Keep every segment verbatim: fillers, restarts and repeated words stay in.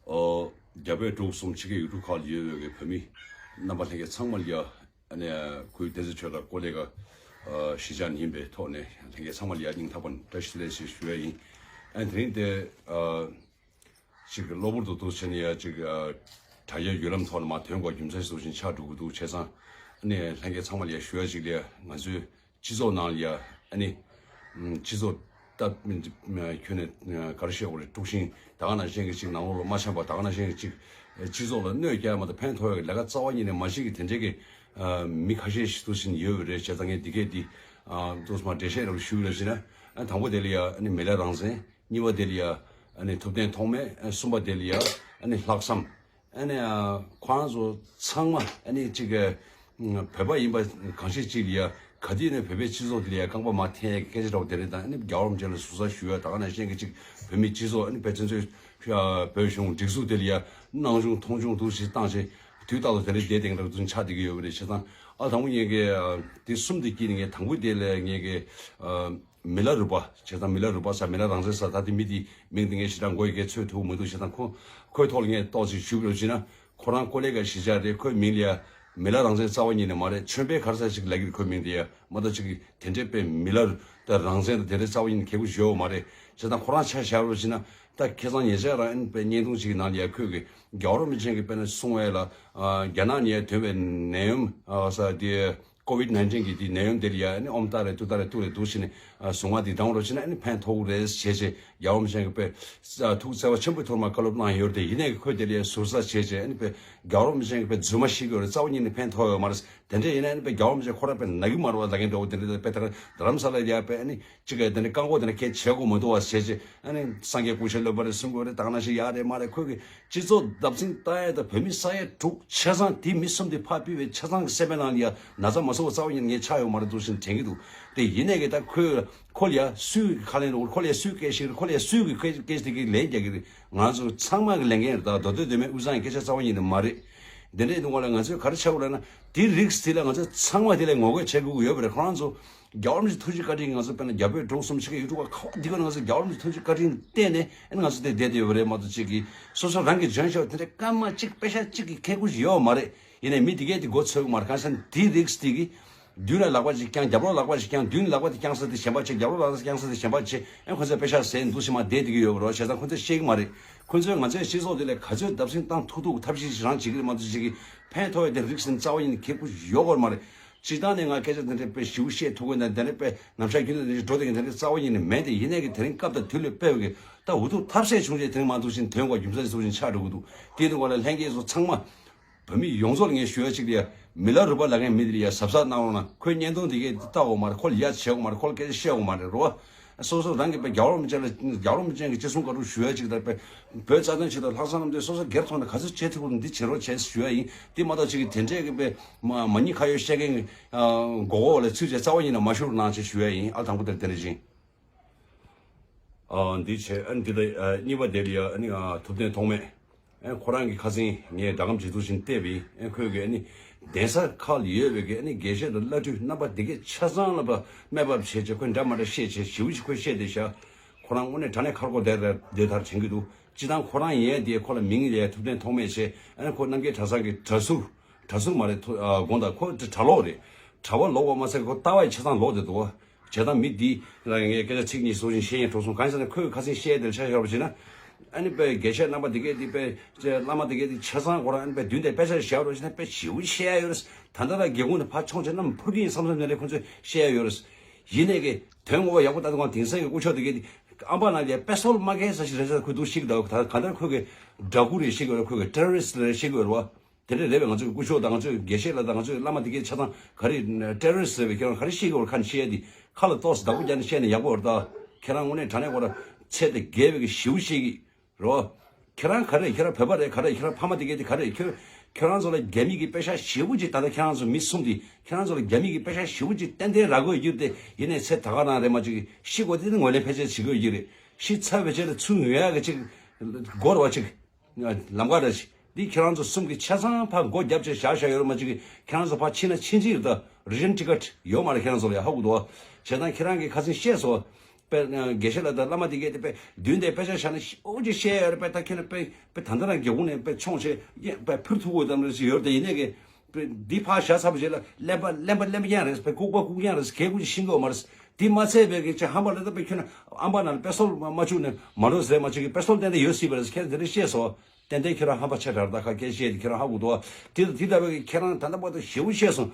ཨོ། རྒྱ་བལ་འབྲུག་གསུམ་ཕྱི་རྒྱལ་ཡུལ་གྲུ་ཁག་ལ་ཡོད་པའི་བོད་མི་རྣམ་པ་ལྷན་རྒྱས་ཚང་མ་ལ་ཡ། ཨ་ནི་ཁོའི་བསྟན་འཛིན་ཆོས་གྲགས་ཀོ་ལེ་ག་གཞིས་ཆགས་ནས་ཡིན་པའི་ཐོག་ནས་ལྷན་རྒྱས་ཚང་མ་ལ་ཡ་སྙིང་ཐག་པ་ནས་བཀྲ་ཤིས་བདེ་ལེགས་ཞེས་ཞུ་ཡ་ཡིན། ཨ་ནི་དེ་རིང་དེ་ཅིག་གློ་བུར་དུ་འདུག་བྱས་ནས་ཡ་ཅིག་དྲ་རྒྱའི་བརྒྱུད་ལམ་ཐོག་ནས་མར་ཐོན་དགོས་རྒྱུ་མཚན་སོགས་བཞིན་ཆགས་འགྲོ་གི་འདུག་བྱས་ཙང་ཨ་ནི་ལྷན་རྒྱས་ཚང་མ་ལ་ཡ་ཞུ་ཡ་ཅིག་ལ་ཡ་ང་ཚོའི་སྤྱི་ཚོགས་ནང་ལ་ཡ་ཨ་ནི་སྤྱི་ཚོགས་སྟབས་ཁྱོན་ནས་ག་རེ་བཤད་དགོས་རེད། དཀྲུག་ཤིང་ད་ག་ནང་བཞིན་གྱི་ཅིག་ནང་ལོགས་ལ་མ་འཆམ་པ་ད་ག་ནང་བཞིན་གྱི་ཅིག་སྤྱི་ཚོགས་ལ་གནོད་སྐྱེལ་མ་གཏོགས་ཕན་ཐོགས་ཡག་ལས་ཀ་རྩ་བ་ཉིད་ནས་མ་བྱེད་ཀྱི་དེ་འདྲའི་གི་མི་ཁ་ཤས་ཤིག་འདུག་བཞིན་ཡོད་པ་རེད། བྱས་ཙང་ངས་འདི་གས་འདི་འདུག་སེ་མར་འགྲེལ་བཤད་རེ་ཞུ་རེ་བྱས་ན། དང་པོ་དེ་ལ་ཡ་ཨ་ནི་མི་ལ་རང་བཙན། གཉིས་པ་དེ་ལ་ཡ་ཨ་ནི་ཐུབ་བསྟན་ཐོགས་མེད། གསུམ་པ་དེ་ལ་ཡ་ཨ་ནི་ལྷག་བསམ། ཨ་ནི་ཁོ་རང་ཚོ་ཚང་མ་ཨ་ནི་ཅིག་བོད་པ་ཡིན་པ་གང་ཤེས་ཅིག་ལ་ཡ་ག་དུས་ནས་བོད་པའི་སྤྱི་ཚོགས་དེ་ལ་ཡ་རྐང་པ་མར་འཐེན་ཡ་གི་སྐད་ཆ་འདྲ་བོ་དེ་རེད། དང་ཨ་ནི་རྒྱལ་བ་རིན་པོ་ཆེ་ལ་ཟུར་ཟ་ཞུ་ཡ་ད་ག་ནང་བཞིན་གྱི་ཅིག་བོད་མིའི་སྤྱི་ཚོགས་ཨ་ནི་དཔེ་ཚུན་ཚོད་བོད་གཞུང་སྒྲིག་འཛུགས་དེ་ལ་ཡ་སྣང་ཆུང་མཐོང་ཆུང་འདུག་ཞིག་བཏང་བྱས་དུས་རྟག་ཏུ་དེ་འདྲའི་བསྡད་དེང་རབས་ཚུན་ཆགས་བསྡད་ཀྱི་ཡོད་པ་རེད། བྱས་ཙང་ཨ་དང་པོ་ངས་ཀྱི་དེ་གསུམ་དེ་དཀྱིལ་ནས་ངས་དང་པོ་དེ་ལ་ངས་ཀྱི། མི་ལ་རུ་པ་བྱས་ཙང་མི་ལ་རུ་པ་ས་མི་ལ་རང་བཙན་ས་ད་དེ་མི་དེའི་མིང་དེ་ངས་ཞེ་དྲག་མགོ་ཡི་གེ་འཚོལ་ཐུབ་མི་འདུག་བྱས་ཙང་ཁོ་ཁོའི་ཐོག་ལ་ངས་ཏོག་ཙམ་ཞུ་དགོས་ཞུས་ན། ཁོ་རང་ཀོ་ལེ་ག་གཞིས་ཆགས་རེད། ཁོའི་མིང་ལ་ཡ་མི་ལ་རང་བཙན་རྩ་བ་ཉིད་ནས་མ་རེད། ཆོས་པའི་ག་རེ་ཟེར་ཞིག་ལབ་ཀྱི་རེད། ཁོའི་མིང་དེ་ཡ་མ་གཏོགས་ཅིག་དེ་འདྲའི་དཔེ་མི་ལ་རུ་དང་རང་བཙན་དང་དེ་འདྲའི་རྩ་བ་ཉིད་ནས་ཁེ་པོ་ཞིག་ཡོད་མ་རེད། བྱས་ཙང་ཁོ་རང་ཆ་བཞག་རོགས་བྱས་ན་ད་ཁ་སང་ཉེ་ཆར་རང་ཨ་ནི་དཔེ་བརྙན་ཐུང་ཅིག་གི་ནང་ལ་ཡ་ཁོས་ཀྱི་རྒྱལ་བ་རིན་པོ་ཆེ་གིས་དཔེར་ན་གསུང་བ་ལ་རྒྱ་ནག་ནས་ཐོན་པའི་ནད་ཡམས་ས་དེ། ཀོ་ཝིད་ནའིན་ཊིན་གྱི་དེ་ནད་ཡམས་དེ་ལ་ཡ་ཨ་ནི་ཨོམ་ཏ་རེ་ཏུ་ཏ་རེ་ཏུ་རེ་འདུག་བྱས་ནས་ཨ་གཟུངས་སྔགས་དེ་བཏང་རོགས་བྱས་ན་ཨ་ནི་ཕན་ཐོགས་རེད་ཞེས་བྱས་རྒྱལ་བ་རིན་པོ་ཆེ་གིས་དཔེ་ཨ་ཐུགས་བརྩེ་བ་ཆེན་པོའི་ཐོག་ནས་བཀའ་སློབ་གནང་ཡོད་རེད། དེ་ཡིན་ནའི་ཁོས་དེ་ལ་ཡ་ཟུར་ཟ་བྱས་བྱས་ཨ་ནི་དཔེ་རྒྱལ་བ་རིན་པོ་ཆེ་གིས་དཔེ་རྫུན་མ་བཤད་ཀྱི་ཡོད་རེད། རྩ་བ་ཉིད་ནས་ཕན་ཐོགས་ཡོད་མ་རེད། དེ་འདྲ་ཡིན་ན་ཨ་ནི་དཔེ་རྒྱལ་བ་རིན་པོ་ཆེ་ཁོ་རང་དཔེ་ན་གི་མ་རེད་པ་ལབ་མཁན་འདྲ་བོ་དེ་འདྲ་དཔེ་ད་ག་རྡ་རམ་ས་ལ་ཡ་དཔེ་ཨ་ནི་གཅིག་གིས་དེ་འདྲ་བཀག་འགོག་དེ་འདྲ་གལ་ཆེ་དགོས་མི་འདུག་བ་ཞེས་བྱས་ཨ་ནི་སངས་རྒྱས་སྐུ་ཞབས་བློན་པོ་རེད་གསུང་དགོས་རེད། ད་ག་ནང་བཞིན་ཡག་རེད་མ་རེད། ཁོས་གི་སྤྱི་ཚོགས་བརྡབ་གསིག་བཏང་ཡས་དང་བོད་མི་ས་ཡ་དྲུག་ཆ་ཚང་དེ་མི་གསུམ་དེ་ཕར་ཕུད་པའི་ཆ་ཚང་གི་སེམས་པའི་ནང་ལ་ཡ་ན་ཚ་མ་སོང་བ་རྩ་བ་ཉིད་ནས་ངས་ཆགས་ཡོད་མ་རེད་འདུག་བཞིན་དྲན་གྱི་འདུག་དེ་ཡིན་ནའི་གི་ད་ཁོས་ཁོ་ལ་ཡ་སུས་ཁ་ལན་རོགས། ཁོ་ལ་ཡ་སུས་སྐད་ཤིག་རེད། ཁོ་ལ་ཡ་སུས་གི་སྐད་སྐད་ཤིག་དེ་གི་ལན་རྒྱག་གི་རེད། ང་ཚོ་ཚང་མ་གི་ལས་འགན་རེད། ད་མདོ་སྟོད་མདོ་སྨད་དབུས་གཙང་གི་སྐད་ཆ་རྩ་བ་ཉིད་ནས་མ་རེད། དེ་འདྲའི་སྣང་བ་ལ་ང་ཚོས་ག་རེ་བྱ་དགོས་ལབ་ན་དེ་རིགས་དེ་ལ་ང་ཚོ་ཚང་མ་དེ་ལ་ངོ་རྒོལ་བྱེད་དགོས་ཀྱི་ཡོད་པ་རེད། ཁོ་རང་ཚོ་རྒྱལ་བ་རིན་པོ་ཆེ་ཐུགས་རྗེ་བཀའ་དྲིན་གྱིས་ང་ཚོ་དཔེར་ན་རྒྱ་བོད་འབྲུག་གསུམ་ཕྱི་རྒྱལ་ཡུལ་གྲུ་ཁག་ཁག་འདི་ག་ལ་ང་ཚོ་རྒྱལ་བ་རིན་པོ་ཆེ་ཐུགས་རྗེ་བཀའ་དྲིན་བརྟེན་ནས་ཨ་ནི་ང་ཚོ་དེ་བསྡད་དེ་ཡོད་པ་རེད་མ་གཏོགས་ཅིག་གིས་སོ་སོ་རང་གི་འཇོན་ཤོས་དེ་འདྲ་སྐར་མ་གཅིག་པེ་ཤ་གཅིག་གི་ཁེ་ཁུ་ཞིག་ཡོད་མ་རེད། ཡིན་ནའི་མི་དེ་གས་དེ་མགོ་ཚོས་ཀྱི་མ་རེད། གང་ཟེར་ན་དེ་རིགས་དེ་གིས་མདུན་ལ་ལག་པ་ཅིག་བརྐྱངས། རྒྱབ་ལོགས་ལག་པ་ཅིག་བརྐྱངས། མདུན་ལག་པ་དེ་བརྐྱངས་ས་དེ་གཞན་པ་བྱས། རྒྱབ་ལོགས་ལག་པ་དེ་བརྐྱངས་ས་དེ་གཞན་པ་བྱས། ཨེ་ཁོ་ཚོས་པེ་ཤ་ཟས་འདུག་སེ་མར་བསྡད་བསྡད་ཀྱི་ཡོད་པ་རེད། བྱས་ཙང་ཁོ་ཚོས་ཤེས་ཀྱི་མ་རེད། ཁོ་ཚོས་ང་ཚོའི་སྤྱི་ཚོགས་དེ་ལ་ག་ཚོད་བརྡབ་གསིག་བཏང་ཐུབ་ཐུབ་ཐབས་ཤེས་ཤིག་རང་བྱེད་ཀྱི་རེད་མ་གཏོགས་ཅིག་གིས་ཕན་ཐོགས་ཡ་དེ་རིགས་ཟིན་རྩ་བ་ཉིད་ནས་ཁེ་པོ་ཡོད་སྐོར་མ་རེད། སྤྱིར་བཏང་ནས་ང་སྐད་ཆ་དེ་འདྲ་དཔེ་ཞིབ་བཤད་ཐུབ་ཀྱི་ན་དེ་འདྲ་དཔེ་ནམ་ཞག་རྒྱུན་དུ་དེ་འདྲ་འགྲོ་བསྡད་མཁན་དེ་འདྲ་རྩ་བ་ཉིད་ནས་མེད་དེ། ཡིན་ནའི་གི་དེ་རིང་སྐབས་དང་དུས་ལ་དཔག་པའི་གི་ད་འུ་ཐུག་ཐབས་ཟད་བྱུང་རྗེས་དེ་རིང་མ་འདུག་བཞིན་དོན་གོ་རྒྱུ་མཚན་སོགས་བཞིན་ཆགས་འགྲོ་གི་འདུག་དེ་འདུག་ག་ལ་ལྷན་རྒྱས་ཚོ་ཚང་མ། བོད་མི་ཡོངས་རྫོགས་ལ་ངས་ཞུ་ཡ་གཅིག་ལ་ཡ། མི་ལ་རུ་པ་ལབ་མཁན་མི་དེ་ལ་ཡ་གཟབ་གཟབ་གནང་རོགས་གནང་། ཁོའི་བརྙན་ཐུང་དེ་གས་དེ་ལྟ་དགོས་མ་རེད། ཁོ་ལ་ཡ་བྱེད་དགོས་མ་རེད། ཁོ་ལ་སྐད་ཆ་བཤད་དགོས་མ་རེད་རོ། སོ་སོ་རང་གི་དཔེ་རྒྱལ་བ་རིན་པོ་ཆེ་ལ་རྒྱལ་བ་རིན་པོ་ཆེ་གི་ཅི་གསུང་བཀའ་སྒྲུབ་ཞུ་ཡ་གཅིག་དང་། དཔེ་བོད་རྩ་དོན་ཆེད་དུ་ལྷག་བསམ་རྣམ་དཔྱོད་སོ་སོ་སྒེར་ཐོག་ནས་ག་ཚོད་བྱེད་ཐུབ་པ་འདི་བྱེད་རོགས་བྱེད་ཞུ་ཡ་ཡིན། དེ་མ་གཏོགས་གཅིག་གི་དེ་འདྲས་ཀྱི་དཔེ་མ་མ་ཉེས་ཁ་གཡོགས་བཤད་མཁན་གྱི་མགོ་སྐོར་ལ་ཚུད་བྱས་རྩ་བ་ཉིད་ནས་མ་ཞུ་རོགས་གནང་ཞེས་ཞུ་ཡ་ཡིན། ཨ་དང་པོ་དེར་དེ་འདྲ་ཡིན། ཨ་འདི་བྱས། ཨ་འདི་ལ་ཨ་གཉིས་པ་དེ་ལ་ཡ་ཨ་ནི་ཨ་ཐུབ་བསྟན་ཐོགས་མེད། ཨ་ཁོ་རང་གི་ཁ་སང་ངས་སྒྲ་སྒམ་ཇེ་ཐུ་བཞིན་བལྟས་པས། ཨ་ཁོས་གི་ཨ་ནི་གདན་ས་ཁག་ལ་ཡོད་པའི་གི་ཨ་ནི་དགེ་བཤེས་དང་བླ་སྤྲུལ་རྣམ་པ་དེ་གས་ཆ་ཚང་ལ་ཕར་སྨད་པ་བྱས་བྱས་ཁོས་འདྲ་མ་འདྲ་བཤད་བྱས་ཞེ་པོ་ཅིག་ཁོས་བཤད་བསྡད་ཤག་ཁོ་རང་དངོས་གནས་དྲང་གནས་ཁ་སྐོར་བསྡད་བསྡད་མཐར་དྲན་གྱི་འདུག་སྤྱིར་བཏང་ཁོ་རང་ཡིན་ཡ་དེ་ཁོ་ལ་མིང་ཡ་ཐུབ་བསྟན་ཐོགས་མེད་བྱས། ཨ་ནི་ཁོ་རྣམ་རྒྱལ་གྲྭ་ཚང་གི་གྲྭ་ཟུར་གྲྭ་ཟུར་མ་རེད། ཐུ་ཨ་དགོངས་དག་ཁོ་གྲྭ་ལོག་རེད། གྲྭ་པ་ལོག་པ་མ་ཟད་ཁོ་ལྟ་བ་ཡི་ཆ་ཚང་ལོག་བསྡད་འདུག་བྱས་ཙང་མི་འདི་ལ་ངས་སྐད་ཆ་ཚིག་གཉིས་བཟོ་བཞིན་བཤད་ཡས་འགྲོ་སོང་། གང་ཡིན་ཟེར་ན་ཁོས་ཁ་སང་བཤད་དེར་ཆ་བཞག་པ་བྱས་ན། ཨ་ནི་དཔེ་དགེ་བཤེས་རྣམ་པ་འདི་གས་འདི་དཔེ་བླ་མ་འདི་གས་འདི་ཆ་ཚང་ཁོ་རང་ཨ་ནི་དཔེ་མདུན་དེར་དཔེ་ཆ་བཞག་རོགས་བྱས་ན་དཔེ་ཞེ་པོ་བཤད་ཡ་ཡོད་རེད། ད་ལྟ་ལ་སྒེའུ་ཁུང་ནས་ཕར་མཆོང་བྱས་ན་འཕུར་གྱི་ཡིན་བསམ་བསམ་ནས་ལས་ཁོ་ཚོས་བཤད་ཡ་ཡོད་རེད། ཡིན་ནའི་གི་དོན་ངོ་མ་ཡག་པོ་ལྟ་དུས་སྒང་དེང་སང་གི་སྐུ་ཞབས་འདི་གས་འདི་ཨམ་པ་ནང་ལ་དཔེ་སྲོལ་མ་འགལ་ས་ཞིག་རེད་ཟེར། ཁོས་འདུག་ཤེས་ཀྱི་འདུག་ད་གང་ལྟར་ཁོས་གི་དགྲ་བོ་རེད་ཤེས་ཀྱི་ཡོད་རེད། ཁོས་གི་ཊེ་རོ་རི་སི་ཊི་རེད་ཤེས་ཀྱི་ཡོད་རེད་བ། དེ་འདྲ་རེད་པས། ང་ཚོའི་སྐུ་ཞབས་དང་ང་ཚོའི་དགེ་བཤེས་ལགས་དང་ང་ཚོའི་བླ་མ་དེ་གའི་ཆ་ཚང་ག་རེ་ཊེ་རོ་རི་སི་ཊི་ཟེར་བའི་ཁྱེད་རང་ག་རེ་ཤེས་ཀྱི་ཡོད་རེད། ཁ་ནས་བཤད་ཡ་དེ་ཁ་ལ་ཏོག་ཙམ་བདག་པོ་རྒྱག་ནས་བཤད་ན་ཡག་པོ་རེད། ད་ཁྱེད་རང་དངོས་གནས་དྲང་གནས་ཁོ་རང་ཚད་དང་བརྒལ་བའི་གི་ཞེ་པོ་ཤེས་ཀྱི་རེད། ཁྱེད་རང་ག་རེ་ཁྱེད་རང་བོད་པ་རེད། ག་རེ་ཁྱེད་རང་ཕ་མ་དེ་གའི་དེ་ག་རེ་ཁྱོད་ཁྱེད་རང་ཚོ་ལ་རྒྱ་མི་གི་པེ་ཤག་ཞེ་པོ་ཅིག་ད་ལྟ་ཁྱེད་རང་ཚོ་མི་གསུམ་དེ་ཁྱེད་རང་ཚོ་ལ་རྒྱ་མི་གི་པེ་ཤག་ཞེ་པོ་ཅིག་ཏན་ཏན་རག་གི་ཡོད་རྒྱུ་དེ་ཡིན་ནའི་ཚེ་ད་ག་རང་རེད་མ་ཅིག་ཤི་དགོས་དེ་ནི་ངོས་ལེན་ཕལ་ཆེར་བྱེད་ཀྱི་ཡོད་ཀྱི་རེད། ཤི་ཚར་བའི་རྗེས་ལ་ཚུར་ངོས་ཡག་གི་ཅིག་སྒོར་བ་ཅིག་ལམ་ཁ་རེད། འདི་ཁྱེད་རང་ཚོ་གསུམ་གྱིས་ཆ་ཚང་ཕར་སྒོ་བརྒྱབ་བྱས་བཞག་བཞག་ཡོད་རེད་མ་གཅིག་གིས་ཁྱེད་རང་ཚོ་ཕར་ཕྱིན་ན་ཕྱིན་གཅིག་རེད། ད་རི་ཊན་ཊི་ཀེ་ཊི་ཡོད་མ་རེད་ཁྱེད་རང་ཚོ་ལ་ཡ། ཧ་གོ་འདུག་བ། བྱས་ཙང་ཁྱེད་རང་གིས་ཁ་སང་བཤད་སོང་ པས་དགེ་བཤེས་ལགས་དང་བླ་མ་དེ་གས་དེ་པས་མདུན་དེ་དཔེ་ཆ་བཞག་ན་ཤེའུ་ཅིག་བཤད་ཡོད་རེད། པས་ད་ཁྱེད་རང་པས་པས་ད་ལྟ་རང་སྒེའུ་ཁུང་ནས་པས་མཆོང་བྱས་པས་ཕུར་ཐུག་དགོས་དམ་རེ་ཞིག་ཡོད་རེད། ད་ཡིན་ནས་གས་པས་འདི་ཕར་བཞག་ཚར་བ་རྗེས་ལ་གླེན་པ་གླེན་པ་གླེན་པ་རྐྱང་རེད། པས་ལྐུགས་པ་ལྐུགས་རྐྱང་རེད། གས་ཀུ་ཅིག་ཤེས་ཀྱི་ཡོད་མ་རེད། འདི་མ་ཚད་པས་གས་ཅིག་ཧམ་པ་ལ་ད་པས་ཁྱོད་རང་ཨམ་པ་ནང་ལ་པེ་སོལ་མ་བཅུག་ནས་མ་འགྲོ་ཟེར། མ་བཅུག་གི་པེ་སོལ་ཏན་ཏན་ཡོད་སྲིད་པ་རེད། ཁྱེད་རང་དེ་འདྲ་བཤད་སོང་། ཏན་ཏན་ཁྱེད་རང་ཧམ་པ་ཆེ་དྲགས་ད་ཁ་སྐད་བཤད་དེ་ཁྱེད་རང་ཧ་གོ་འདུག་བ། དེ་དང་དེ་ལྟ་བུའི་ཁྱེད་རང་ད་ལྟ་བར་དུ་ཞེ་པོ་བཤད་སོང་།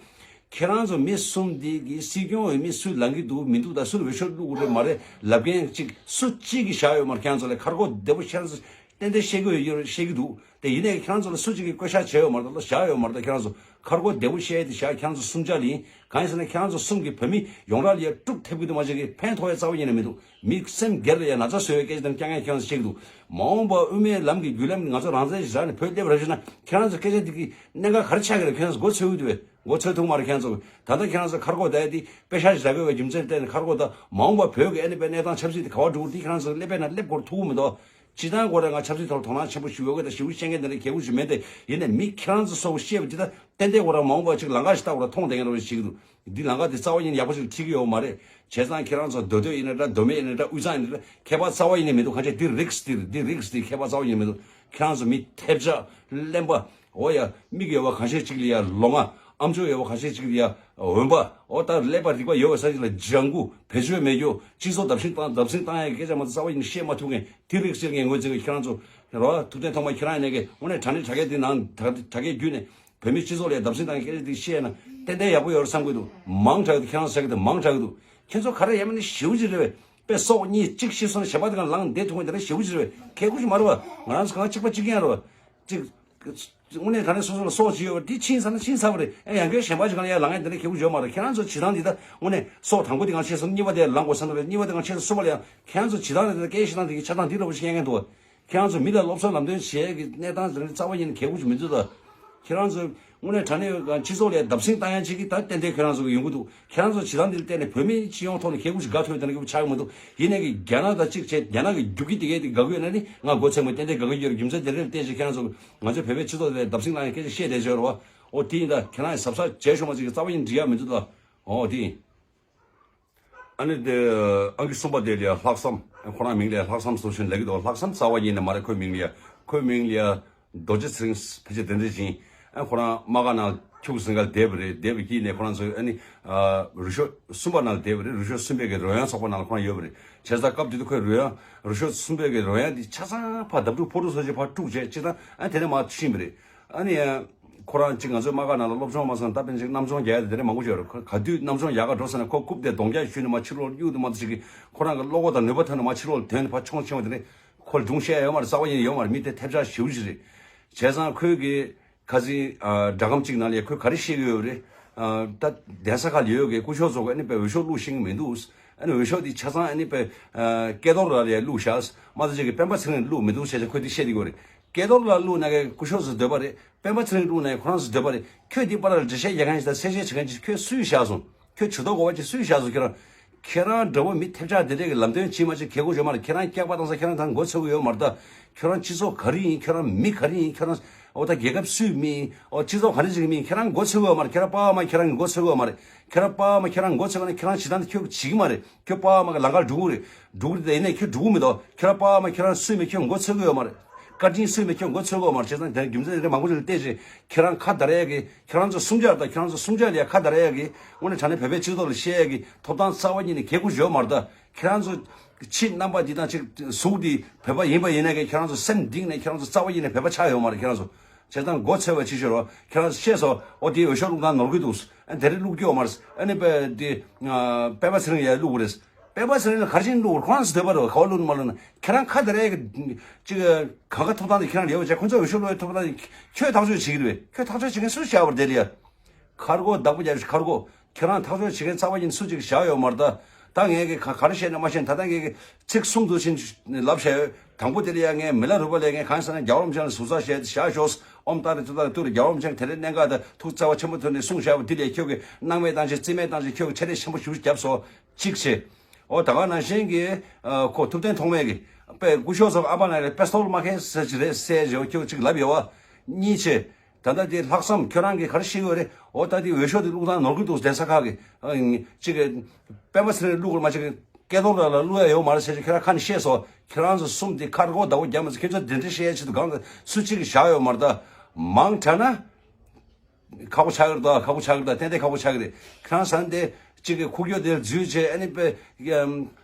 ཁྱེད་རང་ཚོ་མི་གསུམ་དེ་གི་སྲིད་སྐྱོང་འོས་མི་སུ་ལངས་ཀྱི་འདུག་མི་འདུག་ད་སུ་ལ་འོས་ཤོག་བླུགས་དགོས་རེད་མ་རེད་ལབ་མཁན་གཅིག་སུ་གཅིག་གིས་བཞག་ཡོད་མ་རེད། ཁྱེད་རང་ཚོ་ལ་ཁ་སྐོར་བདེ་པོ་ཁྱེད་རང་ཚོ་ཏན་ཏན་བཤད་ཀྱི་ཡོད་ཡོད་བཤད་ཀྱི་འདུག་དེ་ཡིན་ནའི་ཁྱེད་རང་ཚོ་ལ་སུ་གཅིག་གིས་བསྐོ་བཞག་བྱས་ཡོད་མ་རེད། ད་ལྟ་བཞག་ཡོད་མ་རེད། ད་ཁྱེད་རང་ཚོ་ཁ་སྐོར་བདེ་པོ་བཤད་དེ་བཞག་ཁྱེད་རང་ཚོ་གསུམ་ཆ་ལ་ཡིན། གང་ཡིན་ཟེར་ན་ཁྱེད་རང་ཚོ་གསུམ་གྱིས་བོད་མི་ཡོངས་གྲགས་ལ་ཡ་དཀྲུག་ཐེབས་ཀྱི་འདུག་མ་གཞི་གི་ཕན་ཐོགས་ཡ་རྩ་བ་ཉིད་ནས་མི་འདུག་མི་སེམས་སྒེར་ལ་ཡ་ན་ཚ་བཟོ་བའི་སྐད་ཆ་དང་རྐྱང་རྐྱང་ཁྱེད་རང་ཚོ་བཤད་ཀྱི་འདུག་མ་འོངས་པ་དབུ་མའི་ལམ་གྱི་བརྒྱུད་ལམ་ང་ཚོ་རང་བཙན་ཞིག་རག་ནས་བོད་སླེབས་ར་ཞུ་ན་ཁྱེད་རང་ཚོ་སྐད་ཆ་འདི་གི་གནད་འགག་ག་རེ་ཆགས་ཀྱི་རེད། ཁྱེད་རང་ཚོ་མགོ་ཚོས་ཀྱི་འདུག་བས། མགོ་ཚོས་ཐུབ་མ་རེད། ཁྱེད་རང་ཚོ་ད་ལྟ་ཁྱེད་རང་ཚོ་ཁ་སྐོར་ད་ཡ་འདི་པེ་ཤག་ཞིག་རག་དགོས་པའི་རྒྱུ་མཚན་བརྟེན་ནས་ཁ་སྐོར་ད་མ་འོངས་པ་བོད་ཀྱི་ཨ་ནི་པའི་གནས་སྟངས་ཆབ་སྲིད་དེ་ག་བ་འགྲོ་གི་འདི་ཁྱེད་རང་ཚོ་སླེབས་པས་ན་སླེབས་སྐོར་ཐུག་གི་མི་འདུག་སྤྱི་བཏང་སྐོར་ང་ཆབ་སྲིད་ཐོག་དོ་སྣང་ཆེན་པོ་ཞུ་ཡོད་གི་ད་ཞེ་པོ་བཤད་མཁན་དེ་འདྲ་གལ་པོ་ཞིག་མེད་དེ། ཡིན་ནའི་མི་ཁྱེད་རང་ཚོ་སོགས་བཤད་པ་འདི་ད་ཏན་ཏན་སྐོར་མ་འོངས་པ་ཅིག་ལམ་ཁ་ཞིག་ལྟ་བ་ལ་མཐོང་བསྡད་མཁན་རེད་ཞིག་འདུག་འདི་ལམ་ཁ་འདི་རྩ་བ་ཉིད་ནས་ཡག་པོ་ཞིག་ཁྲིད་ཀྱི་ཡོད་མ་རེད། བྱས་ཙང་ཁྱེད་རང་ཚོ་མདོ་སྟོད་ཡིན་ན་འདྲ་མདོ་སྨད་ཡིན་ན་འདྲ་དབུས་གཙང་ཡིན་ན་འདྲ་ཁྱད་པར་རྩ་བ་ཉིད་ནས་མི་འདུག་གང་ཅི་འདི་རིགས་འདི་འདི་རིགས་འདི་ཁྱད་པར་རྩ་བ་ཉིད་ནས་མི་འདུག་ཁྱེད་རང་ཚོ་མི་ཐེབས་ཆག་གླེན་པ། འོ་ཡ། མིག་ཡོད་པ་གང་ཤེས་གཅིག་ལ་ཡ་ལོ་ང་། ཨམ་ཅོག་ཡོད་པ་གང་ཤེས་གཅིག་ལ་ཡ་འོན་པ། འོ་ད་ཀླད་པ་རིག་པ་ཡོད་པ་ས་གཅིག་ལ་ལྗང་གུ་བེད་སྤྱོད་མེད་རྒྱུ་སྤྱི་ཚོགས་བརྡབ་གསིག་བཏང་བརྡབ་གསིག་བཏང་ཡ་སྐད་ཆ་མ་གཏོགས་རྩ་བ་ཡིན་བཤད་མ་ཐུབ་མཁན་དེ་རིགས་ཟེར་མཁན་ངོས་འཛིན་པའི་ཁྱེད་རང་ཚོ་རོ་ཐུབ་བསྟན་ཐོག་མ་ཁྱེད་རང་ཡིན་ནའི་གི་དངོས་གནས་དྲང་གནས་དྲ་རྒྱའི་འདི་ནང་དྲ་དྲ་རྒྱའི་བརྒྱུད་ནས་བོད་མི་སྤྱི་ཚོགས་ལ་ཡ་བརྡབ་གསིག་བཏང་ཡ་སྐད་ཆ་འདི་བཤད་ན་ཏན་ཏན་ཡག་པོ་ཡོད་རེད་བསམ་གི་འདུག་མང་དྲགས་འདུག་ཁྱེད་རང་ཟེར་གི་འདུག་མང་དྲགས་འདུག་ཁྱེད་ཚོ་ག་རེ་ཡིན་མིན་ཞེ་པོ་ཅིག་རེད་པས། པས་སྲོག་གཉིས་གཅིག་ཤི་སོང་ན་གཞན་པ་དེ་གང་ལངས་བསྡད་ཐུབ་མཁན་དེ་འདྲ་ཞེ་པོ་ཅིག་རེད་པས། ཁྱད་ཁུ་ཞིག་མ་རེད་པ། ང་རང་ཚོ་གང་གཅིག་པ་གཅིག་རྐྱང་རེད་པ། གཅིག་དངོས་གནས་དྲང་གནས་སོ་སོ་ལ་སྲོག་ཅིག་ཡོད་པ་འདི་ཕྱིན་ཚར་ན་ཕྱིན་ཚར་བ་རེད། ཨེ་ཡང་བསྐྱར་གཞན་པ་ཞིག་གང་ལ་ཡར་ལངས་ཡ་དེ་འདྲ་ཁྱད་ཁུ་ཡོད་མ་རེད། ཁྱེད་རང་ཚོ་བྱེད་སྟངས་འདི་ད་དངོས་གནས་སྲོག་དང་པོ་དེ་གང་ཤེས་སོང་གཉིས་པ་དེ་ལངས་དགོས་བསམ་འདུག་རེད། གཉིས་པ་དེ་གང་ཤེས་སོང་གསུམ་པ་ལ་ཡང་ཁྱེད་རང་ཚོ་བྱེད་སྟངས་དེ་ད་སྐད་ཆ་བཤད་སྟངས་འདི་ཆགས་སྟངས་འདི་འདྲ་པོ་ཞིག་སྐྱེ་མཁན་འདུག་ཁྱེད་རང་ཚོ་མི་ལ་སློབ་གསོ་ལམ་སྟོན་བྱེད་ཡ་གི་གནས་སྟངས་དེ་རྩ་བ་ཉིད་ནས་གལ་པོ་ཞིག་མི་འདུག་ད། ཁྱེད་རང་ཚོ་དངོས་གནས་དྲང་གནས་སྤྱི་ཚོགས་ལ་བརྡབ་གསིག་བཏང་ཡ་ཅིག་གི་ད་ཏན་ཏན་ཁྱེད་རང་ཚོ་གི་ཡོང་གི་འདུག་ཁྱེད་རང་ཚོ་བྱེད་སྟངས་འདི་ལ་བརྟེན་ནས་བོད་མི་སྤྱི་ཡོངས་ཐོག་ནས་གལ་པོ་ཞིག་དགའ་ཐུབ་ཡ་དེ་འདྲ་གི་ཆགས་ཀྱི་མི་འདུག་ཡིན་ནའི་གི་རྒྱ་ནག་དང་གཅིག་བྱས་རྒྱ་ནག་གི་རྒྱུག་ཁྱི་དེ་གས་དེ་དགའ་གི་ཡོད་ན་ནི་ང་མགོ་ཚོས་མོད་ཏན་ཏན་དགའ་གི་ཡོད་རེད། རྒྱུ་མཚན་དེ་འདྲ་ལ་བརྟེན་བྱས་ཁྱེད་རང་ཚོ་ང་ཚོ་བོད་པའི་སྤྱི་ཚོགས་ལ་བརྡབ་གསིག་བཏང་ཡ་སྐད་ཆ་བཤད་བསྡད་ཡོད་རེད་པ། འོ་དེ་ཡིན་ད་ཁྱེད་རང་ཡི་གཟབ་གཟབ་བྱས་ཤོག་མ་ཅིག་གི་རྩ་བ་ཉིད་འགྲིག་ཡ་མི་འདུག་ད། འོ་དེ་ཡིན། ཨ་ནི་དེ་ཨང་ཀི་གསུམ་པ་དེ་ལ་ཡ་ལྷག་བསམ། ཁོ་རང་མིང་ལ་ཡ་ལྷག་བསམ་ཟེར་བཞིན་ལབ་ཀྱི་འདུག་ལྷག་བསམ་རྩ་བ་ཉིད་ནས་མ་རེད། ཁོའི་མིང་ལ་ཡ་ཁོའི་མིང་ལ་ཡ་རྡོ་རྗེ་ཚེ་རིང་ཕལ་ཆེར་དེ་འདྲ་ཅིག་ཨ་ཁོ་རང་དམག་སྒར་ནང་ཁྱུག་ཟིན་ག་བསྡད་པ་རེད། བསྡད་པའི་དཀྱིལ་ནས་ཁོ་རང་ཚོ་ཨ་ནི་ཨ་རུ་ཤོད་གསུམ་པ་ནང་ལ་བསྡད་པ་རེད། རུ་ཤོད་གསུམ་པའི་གི་རོལ་དབྱངས་ཚོགས་པ་ནང་ལ་ཁོ་རང་ཡོད་པ་རེད། བྱས་ཙང་སྐབས་དེ་དུས་ཁོས་རོལ་དབྱངས་རུ་ཤོད་གསུམ་པའི་གི་རོལ་དབྱངས་འདི་ཆ་ཚང་ཕར་ལྡབ་འཁྲུག་ཕོ་ཊུ་ཚོ་ཅིག་ཕར་དཀྲུགས་བྱས་ཅིག་དང་ཨ་དེ་ནས་མར་ཕྱིན་པ་རེད། ཨ་ནི། ཁོ་རང་གཅིག་ང་ཚོའི་དམག་སྒར་ནང་ལ་སློབ་སྦྱོང་མ་སོང་ད་དཔེར་ན་གཅིག་གནམ་མཆོང་རྒྱག་ཡ་དེ་དེ་རིང་མང་པོ་ཞིག་ཡོད་རེད། ག་དུས་གནམ་མཆོང་རྒྱག་ག་འགྲོ་ཟེར་ན་ཁོ་རྐུབ་དེ་གདོང་རྒྱག་གཞུས་ནས་མར་ཕྱི་ལོགས་གཡུག་དུ་མ་ཐུབ་ཅིག་གིས་ཁོ་རང་གི་བློ་ཁོག་དང་ནུས་པ་ཐོན་ནས་མར་ཕྱི་ལོགས་ལ་དོན་ཕར་མཆོང་ཕྱིན་པ་དེ་རིང་ཁོ་ལ་སྒྲུང་བཤད་ཡ་ཡོད་མ་རེད། རྩ་བ་ཉིད་ཡོད་མ་རེད། མི་དེ་ཐེབས་ཆག་ཞེ་པོ་ཅིག་རེད། བྱས་ཙང་ཁོས་གི་ཁ་སང་སྒྲ་སྒམ་གཅིག་ནང་ལ་ཡ་ཁོས་ག་རེ་བཤད་ཀྱི་ཡོད་རེད། ད་གདན་ས་ཁག་ལ་ཡོད་གི་སྐུ་ཞབས་ཚོ་གི་ཨ་ནི་པའི་འོས་ཤོག་བླུགས་ཤེས་ཀྱི་མི་འདུག་ཨ་ནི་འོས་ཤོག་དེ་ཆ་ཚང་ཨ་ནི་པའི་སྐལ་རྡོར་ལགས་ལ་ཡ་བླུགས་བཞག་མ་གཏོགས་ཅིག་གི་སྤེན་པ་ཚེ་རིང་ལ་བླུགས་མི་འདུག་བྱས་ཙང་ཁོས་དེ་བཤད་ཀྱི་ཡོད་རེད། སྐལ་རྡོར་ལགས་བླུགས་ན་གི་སྐུ་ཞབས་ཚོའི་འདོད་པ་རེད། སྤེན་པ་ཚེ་རིང་བླུགས་ན་གི་ཁོ་རང་ཚོའི་འདོད་པ་རེད། ཁྱོད་འདི་པར་ལ་འགྲེལ་བཤད་རྒྱག་མཁན་ཞིག་དང་གསལ་བཤད་བྱེད་མཁན་ཞིག་ཁྱོད་སུས་བཞག་སོང་། ཁྱོད་ཇུས་གཏོགས་དགོས་པ་ཅིག་སུས་བཞག་སོང་། ཁྱོད་རང་ཁྱེད་རང་འདྲ་བོ་མི་ཐེབས་ཆག་དེ་འདྲས་ཀྱི་ལམ་སྟོན་བྱེད་མ་བྱེད་ཁྱད་གོ་ཡོད་མ་རེད། ཁྱེད་རང་སྐྱག་པ་བཏང་ས་ཁྱེད་རང་ད་མགོ་ཚོས་ཀྱི་ཡོད་མ་རེད་ད། ཁྱོད་རང་སྤྱི་ཚོགས་ག་རེ་ཡིན། ཁྱོད་རང་མི་ག་རེ་ཡིན། ཁྱོད་རང་འོ་ད་རྒྱལ་ཁབ་སུས་མིན། འོ་སྤྱི་ཚོགས་ག་རེ་ཅིག་མིན། ཁྱེད་རང་མགོ་ཚོས་ཀྱི་ཡོད་མ་རེད། ཁྱེད་རང་པ་མ་ཁྱེད་རང་གི་མགོ་ཚོས་ཀྱི་ཡོད་མ་རེད། ཁྱེད་རང་པ་མ་ཁྱེད་རང་མགོ་ཚོས་ཀྱི་ན་ཁྱེད་རང་བྱེད་སྟངས་དེ་ཁྱོད་ཀྱིས་བྱེད་ཀྱི་མ་རེད། ཁྱོད་པ་མ་གི་ལམ་ཁར་འགྲོ་གི་རེད། འགྲོ་གི་རེད་དེ་ཡིན་ནའི་ཁྱོད་འགྲོ་གི་མི་འདུག་ཁྱེད་རང་པ་མ་ཁྱེད་རང་སུས་མིན་ཁྱོད་མགོ་ཚོས་ཀྱི་ཡོད་མ་རེད། བཀའ་དྲིན་སུས་མིན་ཁྱོད་མགོ་ཚོས་ཀྱི་ཡོད་མ་རེད། བྱས་ཙང་དེ་རྒྱུ་མཚན་དེ་འདྲ་མང་པོ་ཞིག་ལ་བལྟས་རྗེས་ཁྱེད་རང་ཁ་བརྡ་ར་ཡ་གི་ཁྱེད་རང་ཚོ་གསུམ་ཆར་དང་ཁྱེད་རང་ཚོ་གསུམ་ཆར་ལ་ཡ་ཁ་བརྡ་ར་ཡ་གི་དངོས་གནས་དྲང་གནས་བོད་པའི་སྤྱི་ཚོགས་ལ་བཤད་ཡ་གི་ཐོབ་ཐང་རྩ་བ་ཉིད་ནས་གལ་དགོས་ཡོད་མ་རེད་ད། ཁྱེད་རང་ཚོ་ཕྱི་རྣམ་པ་འདི་དང་གཅིག་གཟུགས་འདི་བོད་པ་ཡིན་པ་ཡིན་ན་གི་ཁྱེད་རང་ཚོ་སེམས་གཏིང་ནས་ཁྱེད་རང་ཚོ་རྩ་བ་ཉིད་ནས་བོད་པ་ཆགས་ཡོད་མ་རེད། ཁྱེད་རང་ཚོ་བྱས་ཙང་མགོ་ཚོས་པ་ཅིག་ཤོད་རོགས། ཁྱེད་རང་ཚོ་བཤད་སོང་། འོ་དེའི་འོས་ཤོག་བླུགས་སྟངས་ནོར་གི་འདུག་ཨ་དེ་རིང་བླུགས་རྒྱུ་ཡོད་མ་རེད། ཨ་ནི་པ་དེ་སྤེན་པ་ཚེ་རིང་ཡ་བླུགས་རེད། སྤེན་པ་ཚེ་རིང་ལ་ག་རེ་བྱས་ནས་བླུགས། ཁོ་རང་ཚོ་འདོད་པ་རེད། ག་བ་བླུགས་ནི་མ་བླུགས་ན་ཁྱེད་རང་ཁ་བརྡ་ར་ཡ་གི་ཅིག་གང་ག་ཐོབ་ཐང་དེ་ཁྱེད་རང་ལ་ཡོད་པ་བྱས། ཁོ་ཚོ་འོས་ཤོག་བླུགས་ཡ་ཐོབ་ཐང་དེ་ཁྱོད་ཐག་གཅོད་བྱེད་ཀྱི་རེད་པས། ཁྱོད་ཐག་གཅོད་བྱེད་མཁན་སུ་བྱ་བར་དེ་ལ་ཡ། ཁ་སྒོ་བདག་པོ་རྒྱག་ཁ་སྒོ། ཁྱེད་རང་ཐག་གཅོད་བྱེད་མཁན་རྩ་བ་ཉིད་སུ་གཅིག་བཞག་ཡོད་མ་རེད་ད། ད་ངས་གི་ག་ག་རེ་བཤད་ན་མ་བཤད་ན་ད་ལྟ་ངས་གི་ཚིག་གསུམ་དུ་ཕྱིན་ལབ་བཤད་ཡོད། དང་པོ་དེ་ལ་ཡ་ངས་མི་ལ་རུ་པ་ལས་ངས་གང་ཟེར་ན་རྒྱལ་བ་རིན་པོ་ཆེ་ལ་ཟུར་ཟ་བྱས་ཏེ་བཞག་ཤོག་ཨོམ་ཏཱ་རེ་ཏུ་ཏཱ་རེ་ཏུ་རེ་རྒྱལ་བ་རིན་པོ་ཆེ་དེ་འདྲའི་གནད་འགག་དང་ཐུགས་རྩ་བ་ཆེན་པོ་ཐོན་ནས་གསུངས་བཞག་པ་འདི་ལས་ཁྱོད་ཀྱི་སྣང་མེད་བཏང་ཆེད་རྩིས་མེད་བཏང་ཆེད་ཁྱོད་ཀྱི་ཆེ་ལས་ཆེན་པོ་ཞིག་བརྒྱབ་སོང་། གཅིག་བྱས། ཨོ་ད་ག་ནང་བཞིན་གྱི་ཁོ་ཐུབ་བསྟན་ཐོགས་མེད་ཀྱི་དཔེ་སྐུ་ཞབས་ཚོ་ཨ་པ་ན་རེ་པེ་སྟོལ་མ་ཁེ་སེ་ཅི་རེད་སེ་ཇོ་ཁྱོད་གཅིག་ལབ་ཡོད་བ། གཉིས་བྱས། ད་ལྟ་དེ་ལྷག་བསམ་ཁྱོད་རང་གིས་ག་རེ་ཤེས་ཡོད་རེད། འོ་ད་དེ་འོས་ཤོག་དེ་བླུགས་སྟངས་ནོར་གི་འདུག་གདན་ས་ཁག་གི་ཨ་ནི་གཅིག་གི་སྤེན་པ་ཚེ་རིང་བླུགས་དགོས་མ་གཅིག་གི་ སྐད་གཏོང་ར་ལ་བླུག་ཡ་ཡོད་མ་རེད་ཟེར་ཅིག་ཁྱེད་རང་ཁ་ནས་བཤད་སོང་། ཁྱེད་རང་ཚོ་གསུམ་དེ་ཁ་རོག་ཟླ་བོ་རྒྱབ་མ་ཟེར། ཁྱེད་ཚོ་དེ་འདྲ་བཤད་ཡ་ཆེད་དུ་གང་ལ་སུ་གཅིག་གིས་བཞག་ཡོད་མ་རེད་ད། མང་དྲགས་ན། ཁག་པོ་ཆགས་ཀྱི་རེད་ད། ཁག་པོ་ཆགས་ཀྱི་རེད་ད། ཏན་ཏན་ཁག་པོ་ཆགས་ཀྱི་རེད། ཁྱེད་རང་ས་འདི་གཅིག་གི་ཁུག་ཀྱོག་དེ་འཛུལ་བྱས། ཨ་ནི་པའི་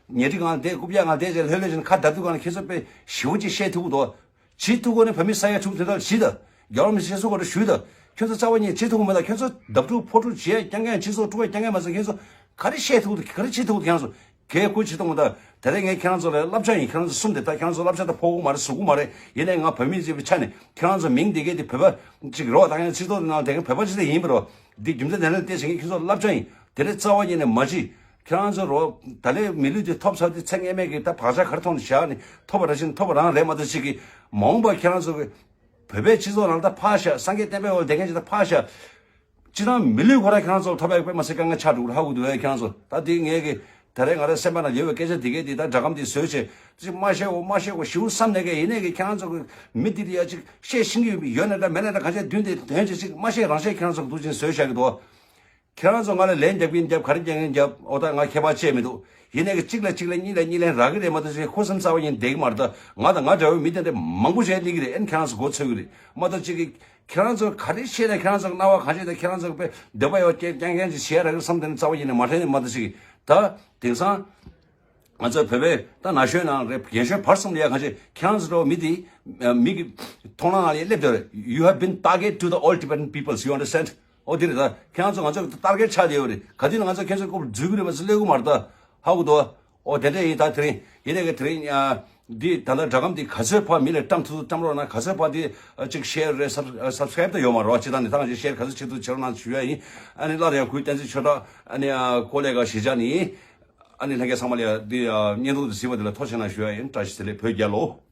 ཉལ་ཁྲི་སྒང་བསྡད། རྐུབ་བཀྱག་སྒང་བསྡད་བྱས། ལྷོད་ལྷོད་བྱས་ནས་ཁ་བརྡ་དུས་སྒང་ལ་ཁྱེད་ཚོ་དཔེ་ཞེ་པོ་ཅིག་བཤད་ཐུབ་ཀྱི་འདུག། བྱེད་ཐུབ་དགོས་ནས་བོད་མི་ས་ཡ་དྲུག་དེ་དག་བྱེད་ད། རྒྱལ་བ་མི་སེར་སུ་ག་རེ་ཞུས་ད། ཁྱོད་ཚོ་རྩ་བ་ཉིད་བྱེད་ཐུབ་ཀྱི་མེད་ད། ཁྱོད་ཚོ་བརྡབ་འཁྲུག་ཕོ་འཁྲུག་བྱེད་རྐྱང་རྐྱང་། སྤྱི་ཚོགས་དཀྲུག་རྐྱང་རྐྱང་མ་ཟད། ཁྱོད་ཚོ་ག་རེ་བཤད་ཐུབ་ཀྱི་འདུག། ག་རེ་བྱེད་ཐུབ་ཀྱི་འདུག། ཁྱེད་ཚོ་གས་ཁུལ་བྱེད་ཐུབ་མེད་ད། དེ་རིང་ངས་ཁྱེད་རང་ཚོ་ལ་བསླབ་བྱ་ཡིན། ཁྱེད་རང་ཚོ་གསུམ་དེ་ད་ཁྱེད་རང་ཚོ་བསླབ་བྱ་ད་ཕོག་གི་མ་རེད། ཟུག་གི་མ་རེད། ཡིན་ནའི་ང་བོད་མི་ཅིག་གི་ཆ་ནས་ཁྱེད་རང་ཚོ་མིང་འདི་གས་དེ་བོད་པ་ཅིག་རེད་པ། ད་ཁྱེད་རང་སྤྱི་ཚོགས་ནང་དེ་གས་བོད་པ་ཅིག་ད་ཡིན་པ་རེད། འདི་རྒྱུ་མཚན་དེ་ལ་བལྟས་བྱས་ངས་ཁྱེད་ཚོ་ལ་བསླབ་བྱ་ཡིན། དེ་རིང་རྩ་བ་ཉིད་ནས་མ་བྱེད། ཁྱེད་རང་ཚོ་རོ་ད་ལས་མི་ལུས་དེ་ཐོབ་ཚར་དུས་ཚེ་སྔ་མའི་གི་ད་བག་ཆགས་ག་རེ་མཐོང་ནས་བཞག་ནས་ཐོབ་པ་རང་བཞིན་ཐོབ་པ་རང་རེད་མ་གཏོགས། ཅིག་གི་མ་འོངས་པ་ཁྱེད་རང་ཚོ་གི་བོད་པའི་སྤྱི་ཚོགས་ནང་ད་ཕར་བཞག། སངས་རྒྱས་བསྟན་པའི་འོག་བསྡད་མཁན་ཅིག་ད་ཕར་བཞག། སྤྱིར་བཏང་མི་ལུས་ཁོ་རང་ཁྱེད་རང་ཚོ་ལ་ཐོབ་ཡག་དཔེ་མ་སྲིད་དཀའ་ངལ་ཆགས་འགྲོ་གི་རེད། ཧ་གོ་འདུག་གས་ཁྱེད་རང་ཚོ། ད་དེ་ངས་གི་ད་རེས་ང་རའི་སེམས་པ་ནང་ཡོད་པའི་སྐད་ཆ་འདི་གས་འདི་ད་སྒྲ་སྒམ་འདི་བཟོས་བྱས་ཅིག་མ་བཤད་འོ་མ་བཤད་འོ་ཞེ་པོ་བསམ་ནས་གས། ཡིན་ནའི་གི་ཁྱེད་རང་ཚོ་གི་མི་འདི་ལ་ཡ་ཅིག་བཤད་ཤེས་ཀྱི་ཡོད་ན་འདྲ་མེད་ན་འདྲ། གང་བྱས་མདུན་དེ་དོན་བྱས་ཅིག་མ་བཤད་རང་བཤད་ཁྱེད་རང་ཚོ་གི་འདུག་ཅིང་བཟོས་བཞག་གི་འདུག། ཁྱེད་རང་ཚོ་ང་ལ་ལན་རྒྱབ་ཀྱིན་རྒྱབ། ག་རེ་རྒྱག་གིན་རྒྱབ། འོ་ད་ང་ཁྱད་པར་ཅི་ཡང་མི་འདུག། ཡིན་ནའི་གི་གཅིག་ལ་གཅིག་ལ་གཉིས་ལ་གཉིས་ལན་རག་གི་རེད་མ་གཏོགས། ཅིག་ཁུ་སིམ་ཚ་བ་ཡིན་བསྡད་ཀྱི་མ་རེད་ད། ང་དང་ང་འདྲ་བའི་མི་དེ་འདྲ་མང་པོ་ཞིག་སླེབས་ཀྱི་རེད། ཨ་ནི་ཁྱེད་རང་ཚོ་མགོ་ཚོས་ཀྱི་རེད་མ་གཏོགས། ཅིག་གི་ཁྱེད་རང་ཚོ་ག་རེ་བཤད་ན་ཁྱེད་རང་ཚོ་སྣང་བ་གང་བྱེད་ད། ཁྱེད་རང་ཚོ་དཔེ་འདོད་པ་ཡོད་ཀྱི་རྐྱང་རྐྱང་ཅིག་བྱེད་ཡ་རག་གི་བསམ་དེ་ནི་རྩ་བ་ཡིན་ནས་མ་དྲན་ནས་མ་གཏོགས། ཅིག་གི་ད་དེང་སང་ང་ཚོ་བོད་པའི་ད་ན་གཞོན་ནང་རེད། རྒན་གཞོན་བར་གསུམ་ལ་ཡ་གང་བྱེད། ཁྱེད་རང་ཚོ་འདྲ་བོ་མི་དེ་མི་གི་མཐོང་སྣང་ལ་སླེབས་བསྡད་རེད། You have been target to the all Tibetan peoples, you understand? ཨོ་དེ་རེད་ད། ཁྱེད་རང་ཚོ་ང་ཚོ་ཊར་གེཊ་ཆགས་བསྡད་ཡོད་རེད། ག་དུས་ནས་ང་ཚོ་ཁྱེད་ཚོའི་སྐོར་འཛུལ་གི་རེད་པ་ཟེར་གླེང་གི་མ་རེད་ད། ཧ་གོ་འདུག། ཨོ་དེ་འདྲ་ཡིན་ད། དེ་རིང་ཡིན་ནའི་གི་དེ་རིང་ཨ། འདི་ད་ལྟ་སྒྲ་སྒམ་འདི་ག་ཚོད་ཕར་མི་ལ་བཀྲམ་ཐུབ་ཐུབ་བཀྲམ་རོགས་གནང་། ག་ཚོད་ཕར་འདི་ཨ་ཅིག་ཤེར་རེད། སབ་སབ་སི་ཀ་རེབ་ད་ཡོད་མ་རེད་པ། སྤྱིར་བཏང་ནས་ད་ང་ཅིག་ཤེར་ག་ཚོད་བྱེད་ཐུབ་བྱེད་རོགས་གནང་ཞུ་ཡ་ཡིན། ཨ་ནི་བླ་རྒན་གུས་བསྟན་འཛིན་ཆོས་གྲགས། ཨ་ནི་ཨ་ཀོ་ལེ་ག་གཞིས་ཆགས་ནས་ཡིན། ཨ་ནི་ལྷན་རྒྱས་ཚང་མ་ལ་ཡ་འདི་ཨ་བརྙན་ཐུང་འདི་གཟིགས་པ་འདི་ལ་ཐུགས་རྗེ་གནང་ཞུ་ཡ་ཡིན། བཀྲ་ཤིས་བདེ་ལེགས། བོད་རྒྱལ་ལོ།